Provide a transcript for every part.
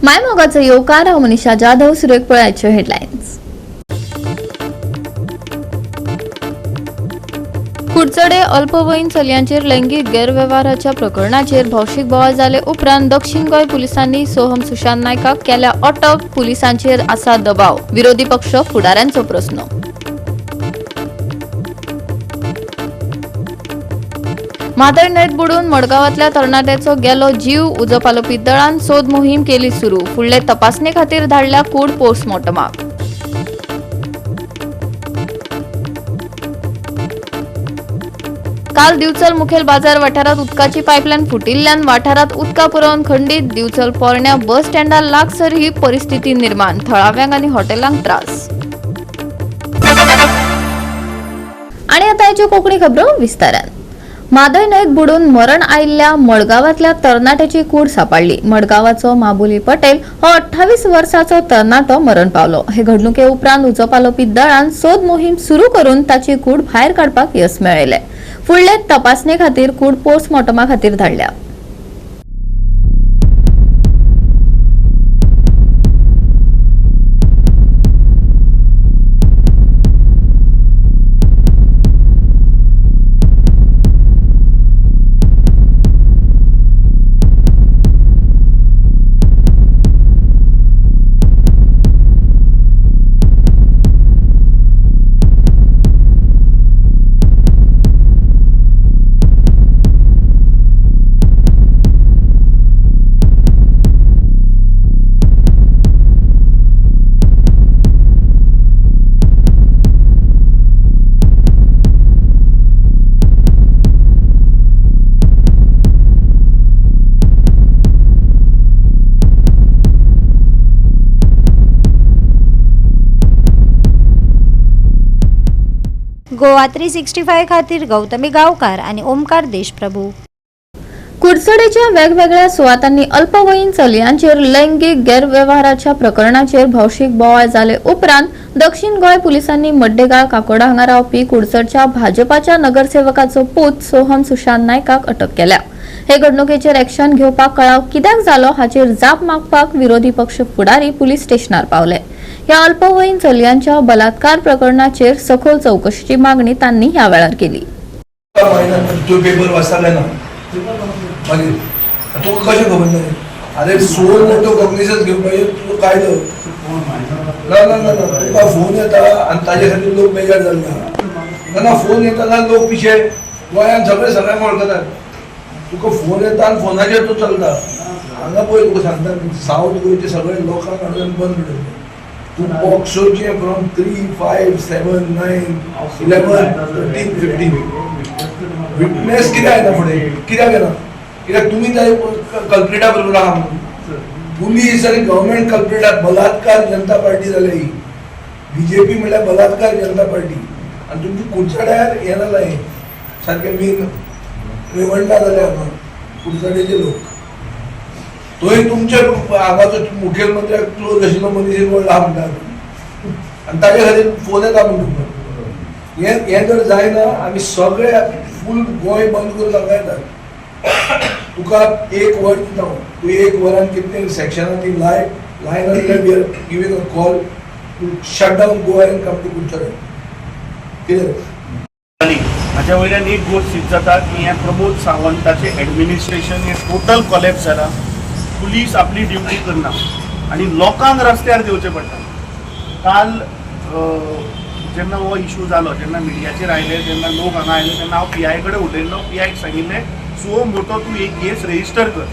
मायमोगाचो येवकार. हांव मनीषा जाधव. सुरेख पळयाच्यो हेडलायन्स. कुडचडे अल्पवयीन चलयांचेर लैंगीक गैरवेव्हाराच्या प्रकरणाचेर भौशीक बोवाळ जाले उपरांत दक्षिण गोंय पुलिसांनी सोहम सुशांत नायकाक केल्या अटक. पुलिसांचेर आसा दबाव, विरोधी पक्ष फुडाऱ्यांचो प्रस्न. म्हादय न्हंयत बुडून मडगांवांतल्या तरणाट्याचो गेलो जीव. उजो पालोवपी दळान सोद मोहीम केली सुरू. फुडले तपासणे खातीर धाडल्या कूड पोस्टमॉर्टमाक. काल दिवचल मुखेल बाजार वाठारात उदकाची पायपलायन फुटिल्ल्यान वाठारात उदका पुरवण खंडीत. दिवचल पोरण्या बस स्टँडा लागसर ही परिस्थिती निर्माण. थळाव्यांक आनी हॉटेलांक त्रास. आणि आता याच्यो कोंकणी खबरो विस्तारान. म्हादय न्हंयत बुडून मरण आयिल्ल्या मडगांवांतल्या तरणाट्याची कूड सापडली. मडगांवाचो माबुली पटेल हो 28 वर्साचो तरणाटो मरण पावलो. हे घडणुके उपरांत उजो पालोवपी दळान सोद मोहीम सुरू करून ताची कूड भायर काडपाक यस मेळयलें. फुडले तपासणे खातीर कूड पोस्टमॉर्टमा खातीर धाडल्या. गोवा 365 खातीर गौतमी गांवकार आनी ओमकार देशप्रभू. कुडचडेच्या वेगवेगळ्या सुवातांनी अल्पवयीन चलयांचेर लैंगीक गैरवेव्हाराच्या प्रकरणाचेर भौशीक बोवाळ जाले उपरांत दक्षिण गोंय पुलिसांनी मड्डेगाळ काकोडा हांगा रावपी कुडचडच्या भाजपाच्या नगरसेवकाचो पूत सोहम सुशांत नायकाक अटक केल्या. हे घडणुकेचेर एक्शन घेवपाक कळाव कित्याक जालो हाचेर जाप मागपाक विरोधी पक्ष फुडारी पुलीस स्टेशनार पावले. ह्या अल्पवयीन चलयांच्या बलात्कार प्रकरणाचेर सखोल चवकशीची मागणी तांणी ह्या वेळार केली. तूं पेपर वाचता काय ना? मागीर तुका कशें खबर ना? अरे सोड मोठो कॉग्निजन्स घेवपाचें तुजो कायदो ना ना ना ना. तुका फोन येता आनी ताजे खातीर लोक बेजार जाले ना. ना ना, फोन येता ना, लोक पिशे गोंयांत सगळे सगळ्यांक वळखतात. तुका फोन येता आनी फोनाचेर तूं चलता. हांगा पळय, तुका सांगता, सावथ गोंयचे सगळे लोकांक हाडून बंद उडयले. तूं पॉक्सोचे from 3, 5, 7, 9, 11, 13, 15 witness कित्याक येना फुडें? कित्याक येना? कित्याक तुमी त्या कल्प्रिटा बरोबर आहा म्हणून. पुलीस आनी गव्हर्मेंट कल्प्रिटा. बलात्कार जनता पार्टी जाल्या ही. बीजेपी म्हणल्यार बलात्कार जनता पार्टी. आनी तुमची कुडचड्यार हें जालां, हें सारकें मेन रेवंडा जाल्या हांगा कुडचडेचे लोक. थंय तुमच्या हांगाचो मुखेलमंत्र्याक क्लोज आशिल्लो मनीस इनवॉल्ड आहा म्हणटा आनी ताजे खातीर फोन येता म्हण तुमकां. हें हें जर जायना, आमी सगळे फूल गोंय बंद करून हांगा येतात. तुका एक वर दिता हांव. तूं एक वरान कितले सेक्शनां ती लाय लायना जाल्यार we are giving a call to shut down Goa and come to Curchorem. कितें? जाली. हाज्या वयल्यान एक गोश्ट सिद्ध जाता की हें प्रमोद सावंताचें एडमिनिस्ट्रेशन हें टोटल कॉलेप्स जालां. पुलीस आपली ड्युटी करना आनी लोकांक रस्त्यार देंवचें पडटा. काल जेन्ना हो इशू जालो, जेन्ना मिडियाचेर आयले, तेन्ना लोक हांगा आयले, तेन्ना हांव पी I कडेन उलयल्लो. पी आयक सांगिल्लें, सुओ मोटो तूं एक केस रेजिस्टर कर.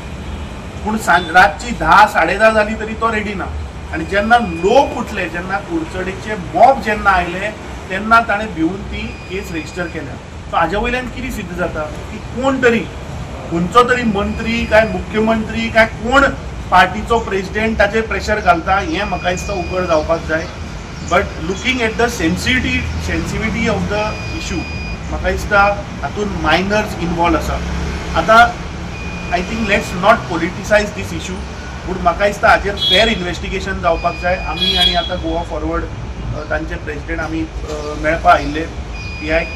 पूण सांज रातची 10 10:30 जाली तरी तो रेडी ना. आनी जेन्ना लोक उठले, जेन्ना कुडचडेचे मॉब जेन्ना आयले, तेन्ना ताणें भिवन ती केस रेजिस्टर केल्या. सो हाज्या वयल्यान कितें सिद्ध जाता की कोण तरी, खंयचो तरी मंत्री काय मुख्यमंत्री काय कोण पार्टीचो प्रेजिडेंट ताचेर प्रेशर घालता, हें म्हाका दिसता उगड जावपाक जाय. But looking at the sensitivity of the issue, म्हाका दिसता हातूंत मायनर्स इनवॉल्व आसा. आतां I think let's not politicise this issue, पूण म्हाका दिसता हाजेर फेर इन्वेस्टिगेशन जावपाक जाय. आमी आनी आतां गोवा फॉरवर्ड तांचे प्रेजिडेंट आमी मेळपा आयिल्ले पी आयक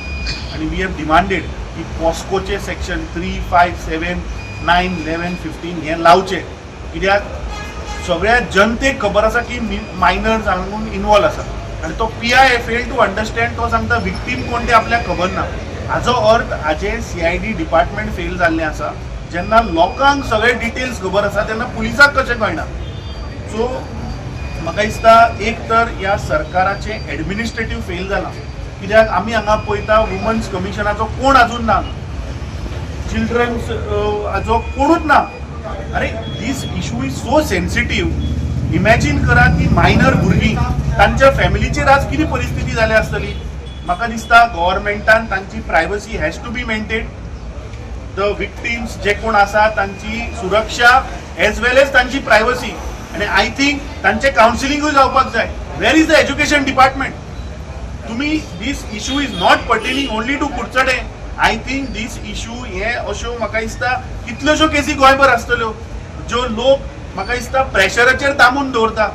आनी we have demanded की पॉस्कोचे section 3, 5, 7, 9, 11, 15 हे लावचे. कित्याक सगळ्या जनतेक खबर आसा की मायनर्स हांगून इनवॉल्व आसा आनी तो PI fail to understand. तो सांगता विक्टीम कोण ते आपल्याक खबर ना. हाजो अर्थ हाजे CID department fail जाल्लें आसा. जेन्ना लोकांक सगळे डिटेल्स खबर आसा तेन्ना पुलिसाक कशें कळना? सो म्हाका दिसता एक तर ह्या सरकाराचें एडमिनिस्ट्रेटीव फेल जालां, कित्याक आमी हांगा पळयता वुमन्स कमिशनाचो कोण अजून ना, चिल्ड्रन्स हाजो कोणूच ना. अरे, this issue is so sensitive. Imagine करा की मायनर भुरगीं तांच्या फॅमिलीचेर आज कितें परिस्थिती जाल्या आसतली. म्हाका दिसता गव्हर्मेंटान तांची privacy has to be maintain, the victims जे कोण आसा तांची सुरक्षा एज वेल एज तांची प्रायवसी, आनी I think तांचें कावन्सिलिंगूय जावपाक जाय. Where is the education department? तुमी this issue is not pertaining only to Curchorem. I think this issue हे अश्यो म्हाका दिसता कितल्योश्यो केसी गोंयभर आसतल्यो ज्यो लोक म्हाका दिसता प्रेशराचेर दामून दवरता.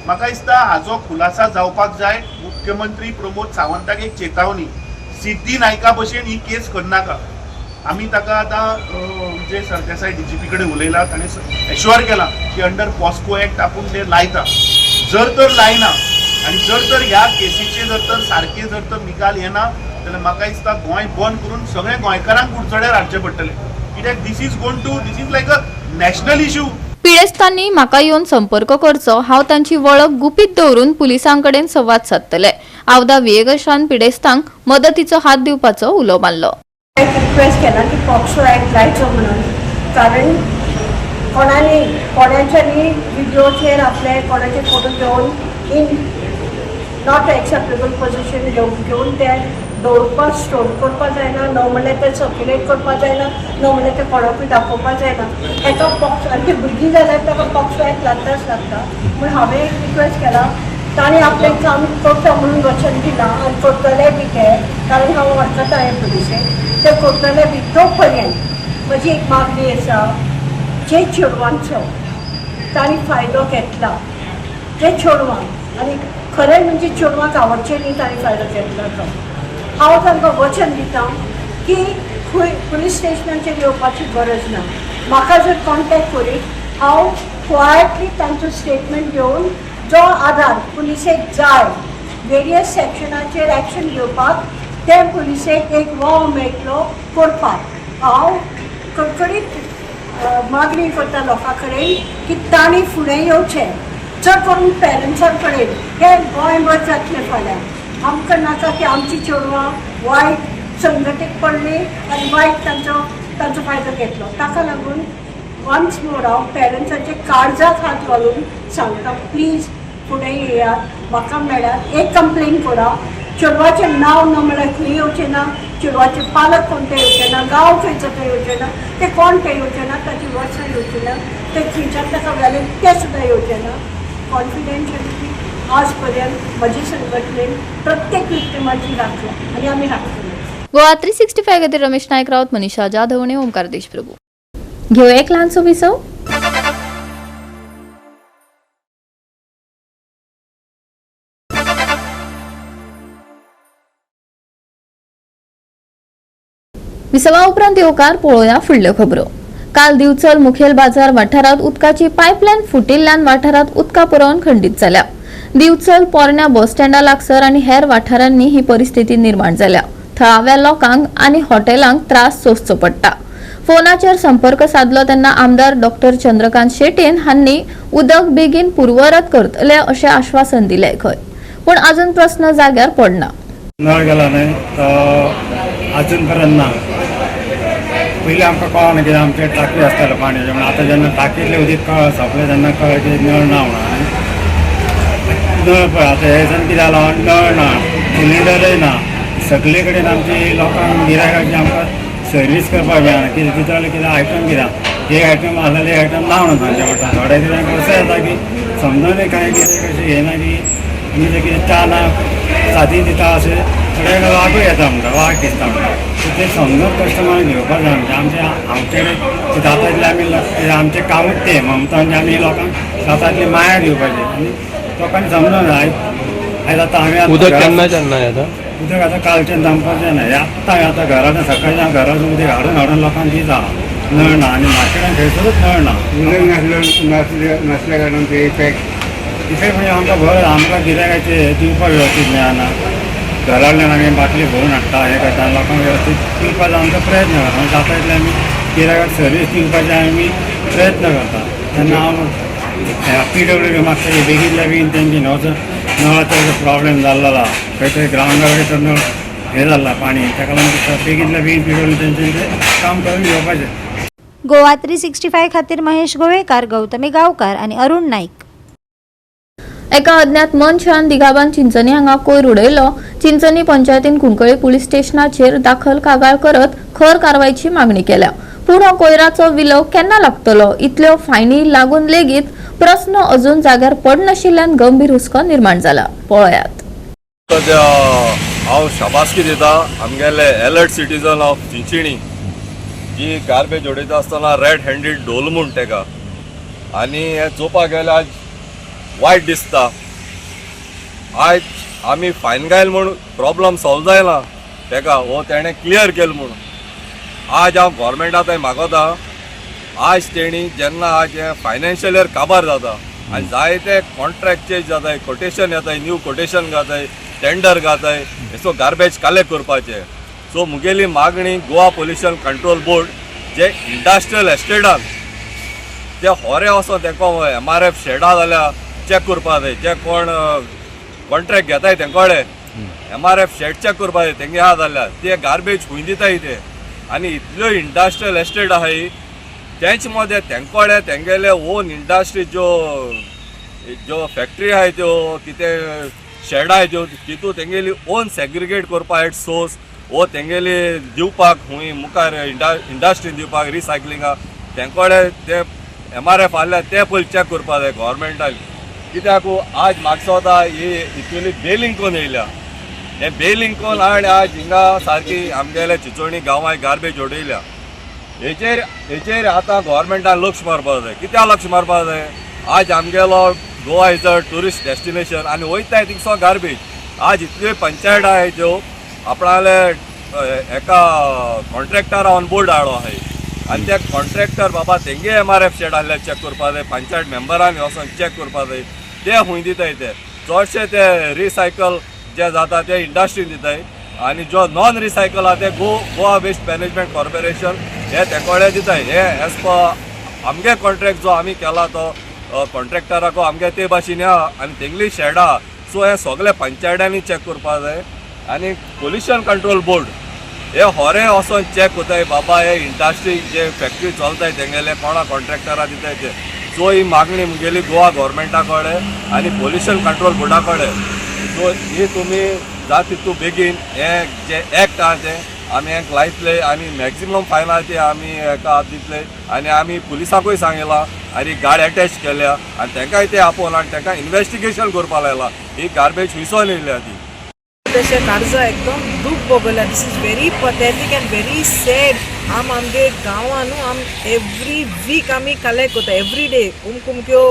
म्हाका दिसता हाजो खुलासा जावपाक जाय. मुख्यमंत्री प्रमोद सावंताक एक चेतावणी, सिद्धी नायका भशेन ही केस करनाका. आमी ताका आतां विजय सरदेसाय डीजीपी कडेन उलयला, ताणें एश्युअर केलां की अंडर पॉस्को एक्ट आपूण ते लायता. जर तर लायना आनी जर तर ह्या केसीचे जर तर सारके जर तर निकाल येना जाल्यार म्हाका दिसता गोंय बंद करून सगळ्या गोंयकारांक कुडचड्यार हाडचें पडटलें, कित्याक this is like a national issue. पिडेस्तांनी म्हाका येवन संपर्क करचो, हांव तांची वळख गुपीत दवरून पुलिसांकडेन संवाद सादतले. आवदा विएगशान पिडेस्तांक मदतीचो हात दिवपाचो उलो मारलो. एक रिक्वेस्ट केला की पॉक्सो ॲक्ट लायचो म्हणून, कारण कोणानी कोणाच्यानी विडियोचेर आपले कोणाचे फोटो घेवन इन not acceptable position घेवन घेवन ते दवरपाक, स्टोर करपाक जायना, न म्हणल्यार ते सर्क्युलेट करपाक जायना, न म्हणल्यार ते कोणाकूय दाखोवपाक जायना. हेका पॉक्सो, आनी ती भुरगीं जाल्यार ताका पॉक्सो ॲक्ट लागताच लागता. म्हूण हांवें एक रिक्वेस्ट केला. तांणी आपलें काम करता म्हणून वचन दिलां आनी करतले बी ते, कारण हांव वळखता हे पुलिसेक, ते करतले बी. तो पर्यंत म्हजी एक मागणी आसा, जे चेडवांचो तांणी फायदो घेतला ते चेडवांक, आनी खरें म्हणजे चेडवांक आवडचें न्ही तांणी फायदो घेतला तो, हांव तांकां वचन दिता की खंय पुलीस स्टेशनाचेर येवपाची गरज ना. म्हाका जर कॉन्टेक्ट करीत, हांव क्वायटली तांचो स्टेटमेंट घेवन जो आदार पुलिसेक जाय वेरियस सेक्शनाचेर एक्शन घेवपाक, ते पुलिसेक एक वाव मेळटलो करपाक. हांव कडकडीत मागणी करता लोकां कडेन की तांणी फुडें येवचें, चड करून पेरंट्सां कडेन. हें गोंयभर जातलें फाल्यां. आमकां नाका की आमची चेडवां वायट संगतीक पडलीं आनी वायट तांचो तांचो फायदो घेतलो. ताका लागून वन्स मोर हांव पेरंट्सांचे काळजाक हात घालून सांगता, प्लीज फुडें येयात, म्हाका मेळात, एक कंप्लेन करा. चेडवाचें नांव न म्हळ्यार खंय येवचें ना, चेडवाचे पालक कोण ते येवचे ना, गांव खंयचो ते येवचे ना, ते कोण ते येवचे ना, ताची वर्सां येवची ना, ते खंयच्यान ताका व्हेलें तें सुद्दां येवचें ना. कॉन्फिडेन्शियलिटी आज पर्यंत म्हजी संघटनेन प्रत्येक विक्टिमाची राखल्या आनी आमी राखतले. गोवा 365 खातीर रमेश नायक राऊत, मनीषा जाधव आणि ओमकार देशप्रभू. घेऊ एक ल्हानसो विसव. विसवा उपरांत येवकार. पळोवया फुडल्यो खबरो. काल दिवचल मुखेल बाजार वाठारात उदकाची पायपलायन फुटिल्ल्यान वाठारात उदका पुरवण खंडीत जाल्या. दिवचल पोरण्या बस स्टँडा लागसर आनी हेर वाठारांनी ही परिस्थिती निर्माण जाल्या. थळाव्या लोकांक आनी हॉटेलांक त्रास सोंसचो पडटा. फोनाचेर संपर्क सादलो तेन्ना आमदार डॉक्टर चंद्रकांत शेट्ये हांणी उदक बेगीन पुर्वरत करतले अशें आश्वासन दिलें खंय, पूण अजून प्रस्न जाग्यार पडना. नळ गेला न्हय तो अजून पर्यंत ना. पयलीं आमकां कळना कित्याक आमचे टाकी आसताले पाणयाचे, पूण आतां जेन्ना टाकींतलें उदीक कळ सोंपलें तेन्ना कळ्ळें की नळ ना म्हणून. आनी नळ पळय आतां हे दिसान कितें जालां, नळ ना, सिलिंडरय ना. सगळे कडेन आमची लोकांक गिरायकांची आमकां सर्वीस करपाक मेळना. कितें दिता जाल्यार कितें आयटम, कित्याक एक आयटम आसा जाल्यार एक आयटम ना म्हणून सांगचें पडटा. थोडे कितें अशें जाता की समजून कांय कितें कशें येना की आमी ते कितें च्या ना सादी दिता, अशें थोड्यांक वागूय येता म्हणटा, वाग दिसता म्हणटा. सो ते समजून कस्टमरांक घेवपाक जाय. म्हणजे आमचे आमचे कडेन जाता तितलें आमी आमचें कामूच तें ममता, म्हणजे आमी लोकांक जाता तितली माया दिवपाची आनी लोकांनी समजून जाय. आयज आतां हांवें आतां उदक केन्नाच्यान ना येता? उदक आतां कालच्यान दनपारच्यान ना. आत्तां हांवें आतां घरान सकाळच्यान घरान उदक हाडून हाडून लोकांक दिता. नळ ना आनी मार्केटान खंयसरूच नळ ना. उदक नासलो नासल्या नासल्या कारणान ते इफेक्ट इफेक्ट म्हणजे आमकां भर आमकां गिरायकाचे हे दिवपाक वेवस्थीत मेळना. घरांतल्यान आमी बाटली भरून हाडटा, हें करता, लोकांक वेवस्थीत दिवपाचो आमचो प्रयत्न करता. जाता तितले आमी गिरायकाक सर्वीस दिवपाचे आमी प्रयत्न करता. तेन्ना हांव पी डब्ल्यू डी मागता की बेगीनल्या बेगीन तेंची नळचो नळाचो प्रॉब्लेम जाल्लो आहा, खंय तरी ग्रावंडार खंय तर नळ हें जाल्लां पाणी, ताका लागून बेगीनल्या बेगीन पी डब्ल्यू तेंचें तें काम करून घेवपाचें. गोवा 365 खातीर महेश गोवेकार, गौतमी गावकार आणि अरुण नाईक. एका अज्ञात मनशान दिघाबान चिंचणी हांगा कोयर उडयलो. चिंचणी पंचायतीन कुंकळी पुलीस स्टेशनाचेर दाखल कागाळ करत खर कारवायची मागणी केल्या. पूण हो कोयराचो विलो केन्ना लागतलो? इतल्यो फायनी लागून लेगीत प्रस्न अजून जाग्यार पडनाशिल्ल्यान गंभीर हुस्को निर्माण जाला. पळयात. सद्या हांव शाबासकी दिता आमगेले एलर्ट सिटीजन ऑफ चिंचिणी, जी गार्बेज उडयता आसतना रेड हँडेड ढोल म्हूण तेका. आनी हें चोवपाक गेल्यार आज वायट दिसता. आयज आमी फायन घायल म्हूण प्रॉब्लम सॉल्व जायना तेका, हो तेणें क्लियर केल म्हूण. आज हांव गोवोरमेंटा थंय मागोता, आज तेणी जेन्ना आज हें फायनान्शियल इयर काबार जाता आनी जायते कॉन्ट्रॅक्ट चेंज जाताय, कोटेशन येताय, न्यू कोटेशन घाताय, टेंडर घाताय, सो गार्बेज कलेक्ट करपाचें. सो मुगेली मागणी, गोवा पोल्युशन कंट्रोल बोर्ड जे इंडस्ट्रियल एस्टेटान ते होरे वचोन तेंको एमआरएफ शेडा जाल्यार चॅक करपा जाय. जे कोण कॉन्ट्रॅक्ट घेताय तेंकोडे एमआरएफ शेड चॅक करपा जाय. तेंगे आहा जाल्यार ते गार्बेज खूंय दिताय ते? आनी इतल्यो इंडस्ट्रियल एस्टेट आहाय, तेंच मदें तेंकोडे तेंगेले ओन इंडस्ट्री, ज्यो ज्यो फॅक्टरी आहाय, त्यो कितें शेड आहाय त्यो, तितू तेंगेली ओन सेग्रिगेट करपा एट सोर्स वो तेंगेली दिवपाक खूंय मुखार इंडस्ट्री दिवपाक रिसायकलिंगा तेंकोडे ते एमआरएफ आहल्या ते पयलीं चॅक करपा जाय गोवोरमेंटान. कित्याक आज म्हाका दिसता ही इतली बेलिंग कोन्न येयल्या, हे बेलिंग कोन्न हाड आज हिंगा सारकी आमगेल्या चिंचोणी गांवांत गार्बेज उडयल्या. हेचेर आतां गोवोरमेंटान लक्ष मारपाक जाय. कित्याक लक्ष मारपाक जाय? आज आमगेलो Goa is a tourist destination आनी वयताय थिंगसो गार्बेज. आज इतल्यो पंचायत आहाय त्यो आपणाले एका कॉन्ट्रॅक्टरा ऑन बोर्ड हाडलो आहाय आनी ते कॉन्ट्रॅक्टर बाबा तेंगे एमआरएफ शेड आहले चॅक करपा जाय. पंचायत मेंबरांनी वचोन चॅक करपा जाय ते खूंय दिताय ते. चडशे ते रिसायकल जे जाता ते इंडस्ट्रीन दिताय आनी जो नॉन रिसायकल आहा ते गोवा वेस्ट मॅनेजमेंट कॉर्पोरेशन हे तेकोडे दिताय. हे एज पर आमगे कॉन्ट्रॅक्ट जो आमी केला तो कॉन्ट्रॅक्टराको आमगे ते भाशेन आहा आनी तेंगली शेड आहा. सो हे सगळे पंचायतांनी चॅक करपा जाय आनी पोल्युशन कंट्रोल बोर्ड हे होरे वचोन चॅक कोताय बाबा हे इंडस्ट्री जे फॅक्टरी चलताय तेंगेले कोणा कॉन्ट्रॅक्टरा दिताय ते. सो ही मागणी मुगेली गोवा गोवोरमेंटा कडेन आनी पोल्युशन कंट्रोल बोर्डा कडेन. सो ही तुमी जाता तितू बेगीन हे जे एक्ट आहा ते आमी हेंक लायतले आनी मॅक्सिमम फायन आहा ते आमी हेका दितले. आनी आमी पुलिसांकूय सांगिलां आनी गाडी अटॅच केल्या आनी तेंकाय ते आपोवन आनी तेंकां इन्वेस्टिगेशन करपा लायलां, ही गार्बेज खुंयसोन येयल्या ती. तशें काळजा एकदम दूख भोगला. This is very pathetic and very sad. आम आमगे गांवां न्हू, आम एवरी वीक आमी कलेक्ट करता, एवरी डे उमकुमक्यो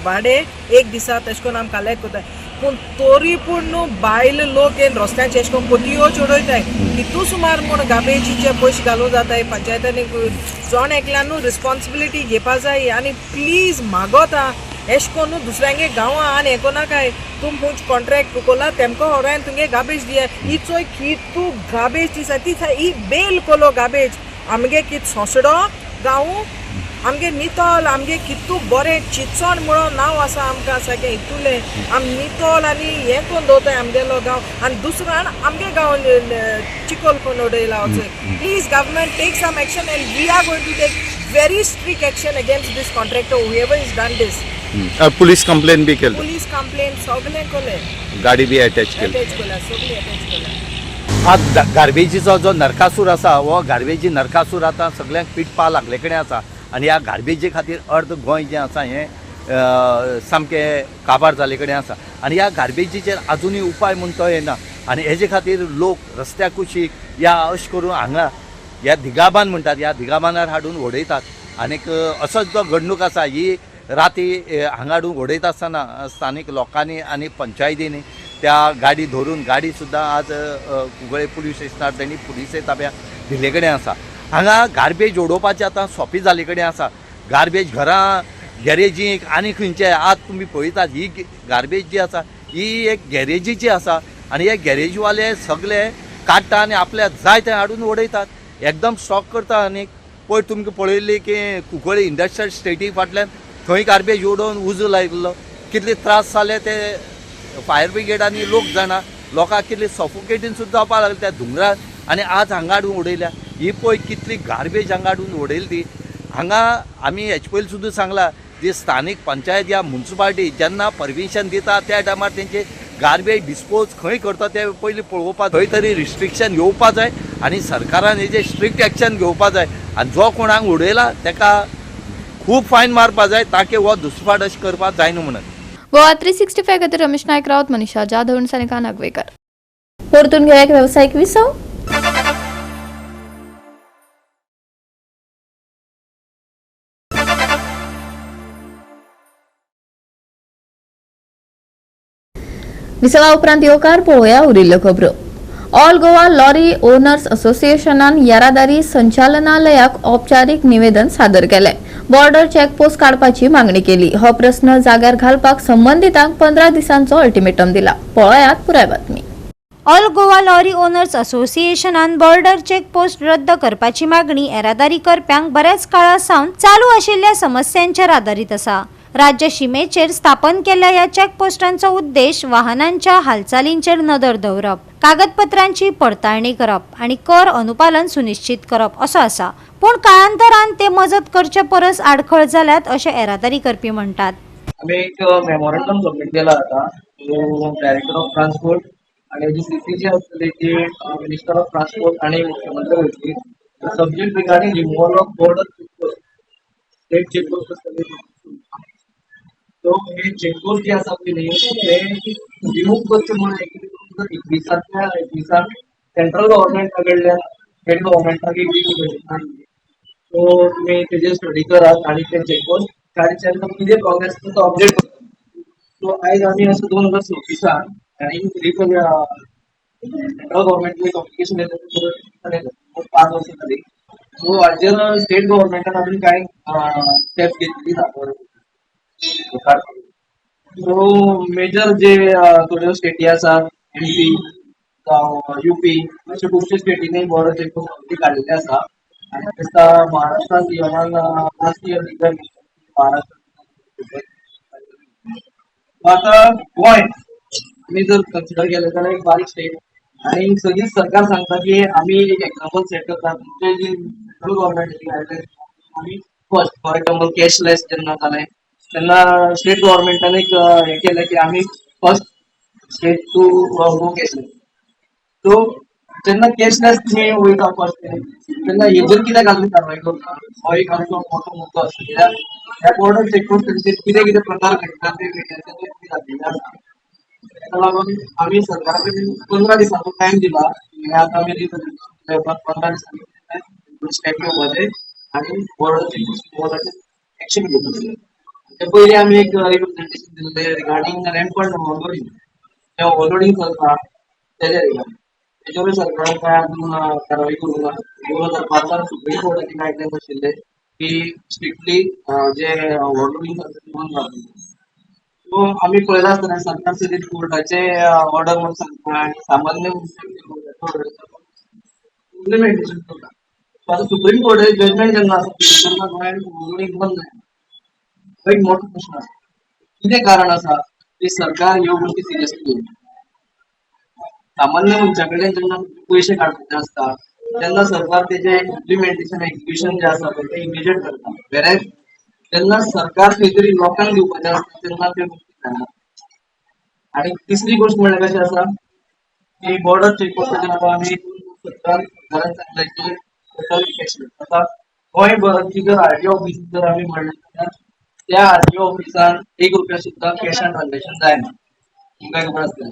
वाडे एक दिसा तशें करून आम कलेक्ट करता. पूण तोरी पूण न्हू बायल लोक येवन रस्त्याचेर एशें करून पोतयो चडयताय. कितू सुमार म्हूण गार्बेजीचे पयशे घालूं जाताय पंचायतांनी? जण एकल्यान न्हू रिस्पॉन्सिबिलिटी घेवपा जाय. आनी प्लीज मागोता, एशें करून न्हू दुसऱ्यांगे गांवां आनी हें कोनाकाय. तुम खंयच कॉन्ट्रॅक्ट कोला तेमकां होरायन तुमगे गार्बेज दिया. ही चोय कितू गार्बेज दिसा ती ही बेल कोलो गार्बेज. आमगे कित सोंसडो गांव आमगे नितळ, आमगे कितू बरें चिंचण म्हणून नांव आसा आमकां सारकें इतुलें. आम नितळ आनी हें करून दवरताय आमगेलो गांव आनी दुसऱ्यान आमगे गांव चिकोल करून उडयला. Please government, take some action and we are going to take very strict action against this contractor, whoever is done this. Police complain बी केली? पुलीस कंप्लेन सगळें केलें. गाडी बी अटॅच केली? अटॅच केला, सगळें अटॅच केला. आज गार्बेजीचो जो नरकासूर आसा, हो गार्बेजी नरकासूर आतां सगळ्यांक पिटपा लागले कडेन आसा आनी ह्या गार्बेजी खातीर अर्द गोंय जें आसा हें सामकें काबार जाल्ले कडेन आसा. आनी ह्या गार्बेजीचेर आजुनूय उपाय म्हूण तो येना आनी हेजे खातीर लोक रस्त्या कुशीक या अशें करून हांगा ह्या दिगाबान म्हणटात, ह्या दिगाबानार हाडून उडयतात. आनीक असोच जो घडणूक आसा ही राती हांगा हाडून उडयता आसतना स्थानीक लोकांनी आनी पंचायतींनी त्या गाडी धरून गाडी सुद्दां आज कुंकळे पुलीस स्टेशनार तेणी पुलिसे ताब्यात दिल्ले कडेन आसा. हांगा गार्बेज उडोवपाचें आतां सोंपी जाल्ले कडेन आसा. गार्बेज घरां गॅरेजीक आनी खंयचे आज तुमी पळयतात ही गार्बेज जी आसा ही एक गॅरेजीची आसा आनी हे गॅरेजवाले सगळे काडटा आनी आपल्याक जाय तें हाडून उडयतात, एकदम स्टॉक करता. आनी पयर तुमकां पळयल्ली की कुंकळ्ळी इंडस्ट्रियल स्टेटी फाटल्यान थंय गार्बेज उडोवन उजो लायिल्लो, कितले त्रास जाले ते फायर ब्रिगेड आनी लोक जाणा, लोकांक कितले सफोकेटीन सुद्दां जावपाक लागले त्या धुंगरान. आनी आज हांगा हाडून उडयल्या ही पळय कितली गार्बेज हांगा हाडून उडयली ती. हांगा आमी हेचे पयलीं सुद्दां सांगलां, जी स्थानीक पंचायत या म्युन्सिपाल्टी जेन्ना परमिशन दिता त्या टायमार तेंचे गार्बेज डिस्पोज खंय करता ते पयलीं पळोवपाक, खंय तरी रिस्ट्रिक्शन येवपा जाय आनी सरकारान हेजेर स्ट्रिक्ट एक्शन घेवपा जाय आनी जो कोणाक उडयला तेका खूब फायन मारपा जाय ताकी हो दुसरे फावट अशें करपाक जायना म्हणून. गोवा 365 खातीर रमेश नायक राऊत, मनीषा जाधव आनी सानिका नागवेकर. परतून घेया एक वेवसायीक विसव. विसवा उपरांत येवकार पळोवया उरिल्ल्यो खबरो. ऑल गोवा लॉरी ओनर्स असोसिएशनान येरादारी संचालनालयाक औपचारीक निवेदन सादर केलें. बॉर्डर चेकपोस्ट काडपाची मागणी केली. हो प्रस्न जाग्यार घालपाक संबंदितांक 15 दिसांचो अल्टिमेटम दिला. पळयात पुराय बातमी. ऑल गोवा लॉरी ओनर्स असोसिएशनान बॉर्डर चेकपोस्ट रद्द करपाची मागणी येरादारी करप्यांक बऱ्याच काळा सावन चालू आशिल्ल्या समस्यांचेर आदारीत आसा. राज्य शिमेचेर स्थापन केल्ल्या ह्या चेकपोस्टांचो उद्देश वाहनांच्या हालचालींचेर नदर दवरप, कागदपत्रांची पडताळणी करप आनी कर अनुपालन सुनिश्चित करप असो आसा. पूण काळांतरान ते मजत करचे परस आडखळ जाल्यात अशें येरादारी करपी म्हणटात. आमी एक मेमोरंडम सबमीट केला आतां टू डायरेक्टर ऑफ ट्रान्सपोर्ट आनी जी सी सी जी आसतली ती मिनिस्टर ऑफ ट्रान्सपोर्ट आनी मुख्यमंत्री वयतली. Subject regarding removal of border checkpost, state checkpost आसतली. सो हे चेकपोस्ट जे आसा पळय न्ही ते रिमूव करचे म्हणून 2021 21 सेंट्रल गव्हर्मेंटा कडल्यान स्टेट गव्हर्मेंटाक एक रिप्रेझेंटेशन आयिल्ली. सो तुमी तेजेर स्टडी करात आनी ते चेकपोस्ट काडचे आनी कितें प्रोग्रेस आसा तो अपडेट करता. सो आयज आमी असो 2026 आनी सेंट्रल गव्हर्मेंट एक एप्लिकेशन येयलें 5 वर्सां जाली. सो हाजेर स्टेट गव्हर्मेंटान अजून कांय स्टेप्स घेतलेली ना. सो मेजर जे थोड्यो स्टेटी आसा एमपी जावं युपी अशे खुबशे स्टेटींनी बॉर्डर चेकपोस्ट ऑलरेडी काडलेले आसा. आनी दिसता महाराष्ट्रान सीएमान लास्ट इयर महाराष्ट्र. आतां गोंय आमी जर कन्सिडर केलें जाल्यार एक बारीक स्टेट आनी सगळीच सरकार सांगता की आमी एक एग्जाम्पल सेट करता. तुमचे जी सेंट्रल गव्हर्मेंटाची गायडलायन्स आमी फर्स्ट फॉर एक्झाम्पल कॅशलेस जेन्ना जालें तेन्ना स्टेट गव्हर्मेंटान एक हें केलें की आमी first state to go cashless. So जेन्ना कॅशलेस तुमी वयता फर्स्ट तेन्ना हेजेर कित्याक अजून कारवाय करना हो एक आमचो मोठो मुद्दो आसा. कित्याक ह्या बॉर्डर चेकपोस्टाचेर कितें कितें प्रकार घडटा ते मिडियाचेर दाखयल्ले आसा. ताका लागून आमी सरकारा कडेन 15 दिसांचो टायम दिला. हे आतां आमी रिप्रेझेंटेशन 15 दिसांनी स्टेप घेवपाचे आनी बॉर्डर चेकपोस्ट एक्शन घेवपाचे. ते पयलीं आमी एक रिप्रेझेंटेशन दिल्लें रिगार्डींग रॅम्पंट ओवरलोडींग, जें ओवरलोडींग चलता तेज्या रिगार्डींग. तेजेरूय सरकारान कांय अजून कारवाय करूंक ना. 2005 सुप्रीम कोर्टाची गायडलायन्स आशिल्ले की स्ट्रिक्टली जे ओवरलोडींग चलता ते बंद जावपाक जाय. सो आमी पळयलां आसतना सरकार सदींच कोर्टाचे ऑर्डर म्हणून सांगता आनी सामान्य मनशाक कोर्टाचे ऑर्डर इम्प्लिमेंटेशन करता. आतां सुप्रीम कोर्टाचे जजमेंट जेन्ना आसा तेन्ना गोंयांत ओवरलोडींग बंद जायना हो एक मोठो प्रश्न आसा. कितें कारण आसा की सरकार ह्यो गोश्टी सिरियसली घेयना. सामान्य मनशा कडेन जेन्ना पयशे काडपाचे आसता तेन्ना सरकार तेजें इम्प्लिमेंटेशन एक्जिक्युशन जें आसा पळय तें इमिजिएट करता. वेरएज जेन्ना सरकार खंय तरी लोकांक दिवपाचें आसता तेन्ना त्यो गोश्टी जायना. आनी तिसरी गोश्ट म्हणल्यार कशें आसा की बॉर्डर चेकपोस्टाचेर आतां आमी 2017 सरकारान सांगलें की टोटल कॅशलेस. आतां गोंयभराची जर आरटीओ ऑफिस जर आमी म्हणलें जाल्यार त्या आरटीओ ऑफिसान 1 रुपया सुद्दां कॅशान ट्रान्झॅक्शन जायना, तुमकां खबर आसतलें.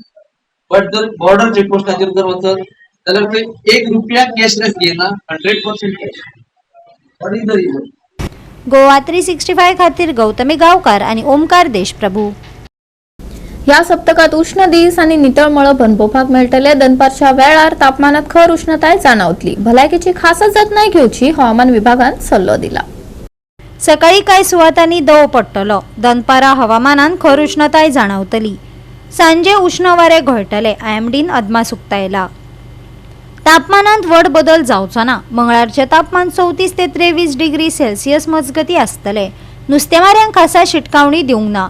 बट जर बॉर्डर चेकपोस्टाचेर जर वचत जाल्यार थंय 1 रुपया कॅशलेस घेयना, 100% cash. What is the reason? Goa 365 खातीर गौतमी गांवकार आनी ओमकार देशप्रभू. ह्या सप्तकात उष्ण दीस आनी नितळ मळब अणभवपाक मेळटले. दनपारच्या वेळार तापमानात खर उष्णताय जाणवतली. भलायकेची खासा जतनाय घेवची हवामान विभागान सल्लो दिला. सकाळी कांय सुवातांनी दव पडटलो. दनपारा हवामानात खर उष्णताय जाणवतली. सांजे उष्ण वारे घोळटले. आयएमडीन अदमास उक्तायला. तापमानात व्हड बदल जावचो ना. मंगळारचें तापमान 34 ते 23 डिग्री सेल्सियस मजगती आसतले. नुस्तेमाऱ्यांक खासा शिटकावणी दिवंक ना.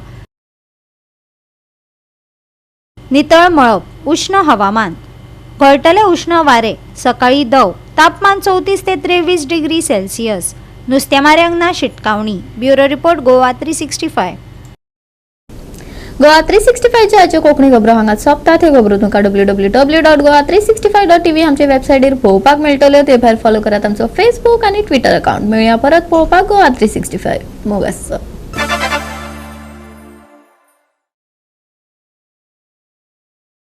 नितळ मळब, उष्ण हवामान, घोळटले उष्ण वारे, सकाळी दव, तापमान 34 ते 23 डिग्री सेल्सियस. नुस्तेमाऱ्यांक ना शिटकावणी. Bureau report, Goa 365. Goa 365च्या आयच्यो कोंकणी खबरो हांगात सोंपतात. ह्यो खबरो तुमकां www.goa365.tv आमच्या वेबसायटीर पळोवपाक मेळटल्यो. ते भायर फॉलो करात आमचो फेसबूक आनी ट्विटर अकाउंट. मेळया परत पळोवपाक गोवा 365. मोग आसचो.